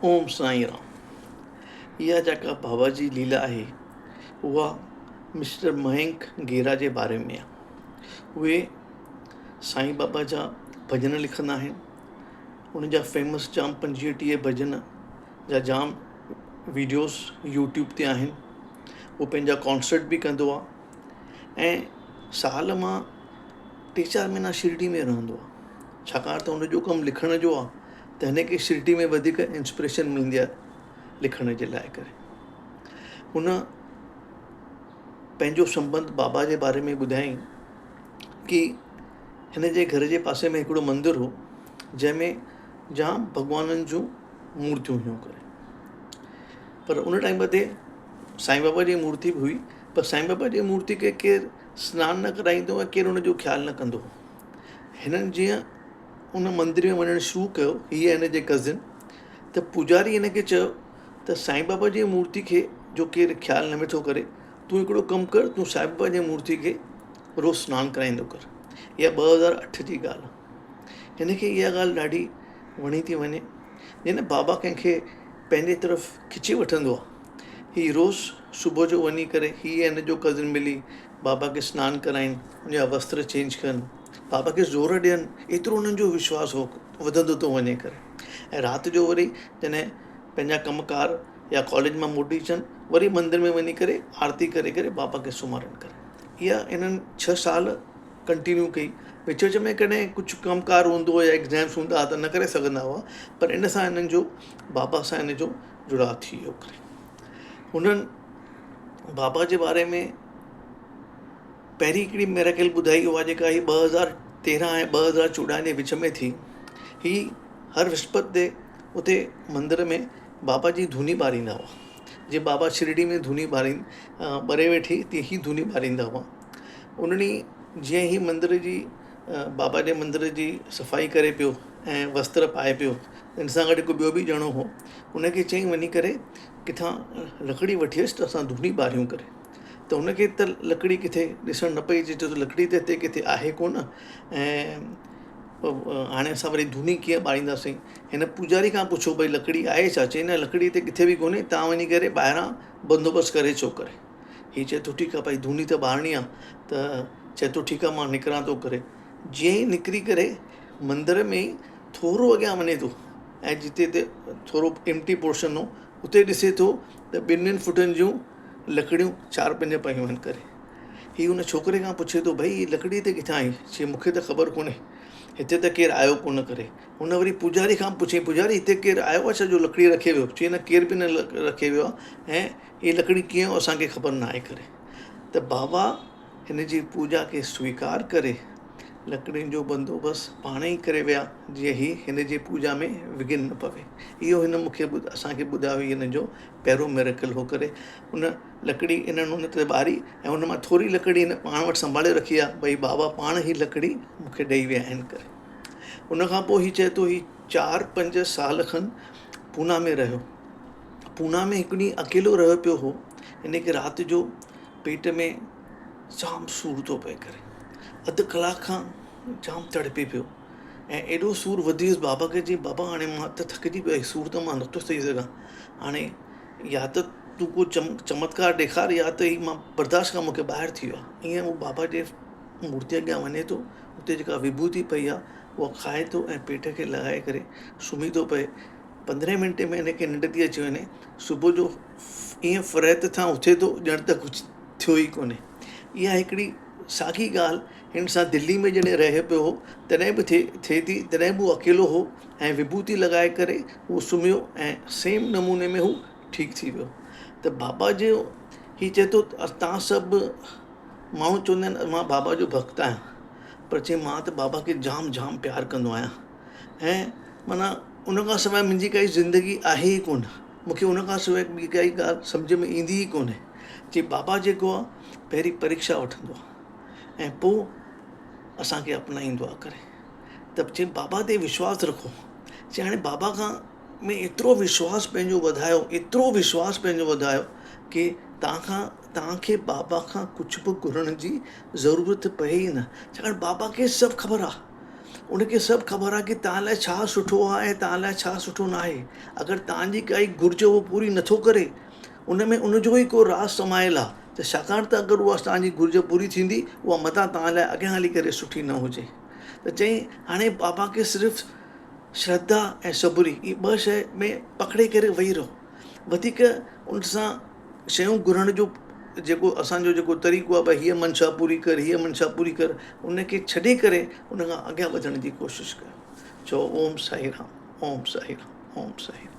اوم سائين رام. اها جيڪا بابا جي ليلا آهي اها مسٽر مهينڪ گيرا جي باري ۾ آهي. اهي سائين بابا جا ڀڄن لکندا آهن. انهن جا فيمس جام 25 30 ڀڄن جا جام وڊيوز يوٽيوب تي آهن. هو پنهنجا ڪانسرٽ به ڪندو آهي ۽ سال مان ٽي چار مهينا شرڊي ۾ رهندو آهي. ڇاڪاڻ ته هن جو ڪم لکڻ جو آهي ته هن کي شرڊي ۾ وڌيڪ انسپريشن ملندي آهي لکڻ جي لاءِ ڪري. هن پنهنجو سنٻنڌ بابا جي باري ۾ ٻڌايائين ڪه هن جي گهر جي پاسي ۾ هڪڙو مندر هو جنهن ۾ جام ڀڳوانن جون مورتيون هيون ڪري پر ان ٽائيم تي سائين بابا جي مورتي به هئي پر سائين بابا جي مورتي کي ڪير سنان نه ڪرائيندو ۽ ڪير ان جو خيال نه ڪندو هو. هنن جيئن ان مندر ۾ وڃڻ شروع ڪيو هيء ۽ هن جي ڪزن ته پوڄاري هن کي چيو ته سائين بابا جي مورتي کي جو ڪير خيال نه ويٺو ڪري تون هڪڙو ڪم ڪر تون سائين بابا جي مورتي کي روز سنان ڪرائيندو ڪر. اها 2008 جي ڳالهه آهي. هن کي اها ڳالهه ڏاڍي وڻي ٿي وڃي. جيئن نه بابا ڪنهن کي پنهنجي طرف کچي وٺندو آهي. هي روز صبح جو وڃي ڪري هي ۽ هن جو ڪزن ملي بابا کي سنان ڪرائين، ان جا وستر چينج ڪن، بابا کي زور ڏين، ايترو انهن جو وشواس هو وڌندو ٿو وڃي ڪري ۽ رات جو وري جڏهن پنهنجا ڪم ڪار يا ڪاليج مان موٽي اچن وري مندر ۾ وڃي ڪري آرتي ڪري ڪري بابا کي سمهارين ڪري. اها انهن 6 سال ڪنٽينيو ڪئي. وچ وچ ۾ ڪڏهن ڪجهه ڪم ڪار هوندو هو يا ايگزامس هوندا هئا ته نه ڪري سگهندا هئا پر ان سان انهن جو بابا سان ان جو جڙاء ٿي ويو ڪري. انهن بابا جي باري ۾ پهرين هڪڙي ميراڪل ٻڌائي اها جيڪا هئي 2013 ۽ 2014 جي وچ ۾ ٿي. هي هر وسپت تي اتي مندر ۾ بابا جي ڌوني ٻاريندا هئا. جيئن بابا شرڊي ۾ ڌوني ٻارين ٻري ويٺي تيئن هي ڌوني ٻاريندا هئا. ان ڏينهن جيئن هي مندر جي بابا جي مندر جي صفائي ڪري پيو ۽ وستر پائي پيو ان سان گڏ هڪ ٻيو به ڄڻو هو ان کي چيائين وڃي ڪري ڪٿان لڪڙي وٺي اچ ته اسان ڌوني ٻاريون ڪري ته هن کي ته لڪڙي ڪٿي ڏسڻ نه پئي اچي چئي ٿو لڪڙي ته هتي ڪٿي آهي ڪونه ۽ هاڻي اسان وري ڌوني ڪيئن ٻارينداسين هن پوڄاري کان پڇيو ڀئي لڪڙي آهي ڇا چئي نه لڪڙي هتي ڪٿي به ڪونهي توهان وڃي ڪري ٻاهران بندوبست ڪري اچو ڪري هي چئي ٿو ٺيڪ آهي ڀئي ڌوني ته ٻارڻي آهي ته چئي ٿو ٺيڪ آهي مان نڪران ٿو ڪري جيئن ئي نڪري ڪري مندر ۾ ٿورو اڳيان وڃي ٿو ۽ جتي تي ٿورو ايمپٽي پورشن هو اتي ڏسي ٿو ته ٻن ٻن فٽن جون لڪڙيون چار پنج پيون آهن ڪري هي ان ڇوڪري کان پڇي ٿو ڀئي هي لڪڙي هتي ڪٿان آئي چي مون کي ته خبر ڪونهي هتي ته ڪير آيو ڪونه ڪري هن وري پوڄاري کان پڇيائين پوڄاري هتي ڪير آيو آهي ڇا جو لڪڙي رکي ويو چي نه ڪير به نه رکي ويو آهي ۽ هي لڪڙي ڪيئن اسان کي خبر نه آهي ڪري ته بابا هن جي پوڄا کي سويڪار ڪري لڪڙين جو بندوبست پاڻ ئي ڪري ويا جيئن هي هن جي پوڄا ۾ وگهن نه پوي. اهو هن مون کي اسان کي ٻڌايو هي هن جو پهريون ميريڪل هو ڪري ان لڪڙي انهن ان تي ٻاري ۽ ان مان ٿوري لڪڙي هن پاڻ وٽ سنڀالي رکي آهي ڀئي بابا پاڻ هي لڪڙي مون کي ڏئي ويا آهن ڪري. ان کان پوء هي چئي ٿو هي چار پنج سال کن پونا ۾ رهيو. پونا ۾ هڪ ڏينهن اڪيلو رهيو پيو هو هن کي رات جو پيٽ ۾ جام سور ٿو پئي ڪري. اڌ ڪلاڪ کان جام تڙپي پيو ۽ ايڏو سور وڌي ويس بابا کي چيائين بابا هاڻي مان ته ٿڪجي پيو آهيان سور ته مان نٿو سهي سگهان هاڻي يا ته تون ڪو چمتڪار ڏيکار يا ته هي مان برداشت کان مون کي ٻاهر ٿي ويو آهي ائين هو بابا جي مورتي اڳيان وڃي ٿو اتي جيڪا وڀوتي پئي آهي اها کائي ٿو ۽ پيٽ کي لڳائي ڪري سمهي ٿو پئي 15 منٽي ۾ هن کي ننڊ ٿي اچي وڃي صبح جو ائين فرحت سان اٿي ٿو ڄڻ ته ڪجهه ٿيو ئي ڪونهي. اها هڪڙي ساڳي ڳالهه هن سان دلي ۾ جڏهن رهي پيو هو تڏهن به ٿئي ٿئي ٿي تڏهن به هو اڪيلو هو ۽ وڀوتي لڳائي ڪري هو سمهيو ۽ سيم نموني ۾ هو ٺيڪ ٿي ويو ته بابا جو هي چئي ٿو توهان سڀ ماڻهو چوندا آهن مان بابا جو ڀڪت آهيان پر چئي مان ته بابا کي جام جام پيار ڪندو آهيان ۽ معنيٰ ان کان سواء منهنجي ڪائي زندگي آهي ئي ڪونه. مون کي ان کان سواء ٻي ڪائي ڳالهه سمجهه ۾ ايندي ئي ڪونهي. چي بابا جيڪو آ پهرين پريڪشا وٺندو آ ۽ پوء اسان کي اپنائيندو آ ڪري ته چي بابا تي وشواس رکو. چي هاڻي بابا کان ۾ ايترو وشواس پنهنجو وڌايو ايترو وشواس پنهنجو وڌايو ڪي توهان کان توهان کي بابا کان ڪجهه به گهرڻ جي ضرورت پئي ئي نه ڇاڪاڻ بابا کي سڀ خبر آ. ان کي سڀ خبر آهي ڪه توهان لاء ڇا سٺو آهي ۽ توهان لاء ڇا سٺو نه آهي. اگر توهان جي ڪائي گهرج اهو پوري نٿو ڪري ان ۾ ان جو ئي ڪو راز سمايل آهي ته ڇاڪاڻ ته اگر اها توهان جي گهرج پوري ٿيندي اها متان توهان لاء اڳيان هلي ڪري سٺي نه هجي ته چئين هاڻي بابا کي صرف شرڌا ۽ صبري اهي ٻه شيء ۾ پڪڙي ڪري ويهي رهو وڌيڪ ان سان شيون گهرڻ جو جيڪو اسان جو جيڪو طريقو آهي ڀئي هيء منشا پوري ڪر هيء منشا پوري ڪر ان کي ڇڏي ڪري ان کان اڳيان وڌڻ جي ڪوشش ڪيو چئو اوم سائي رام اوم سائي رام اوم سائي رام.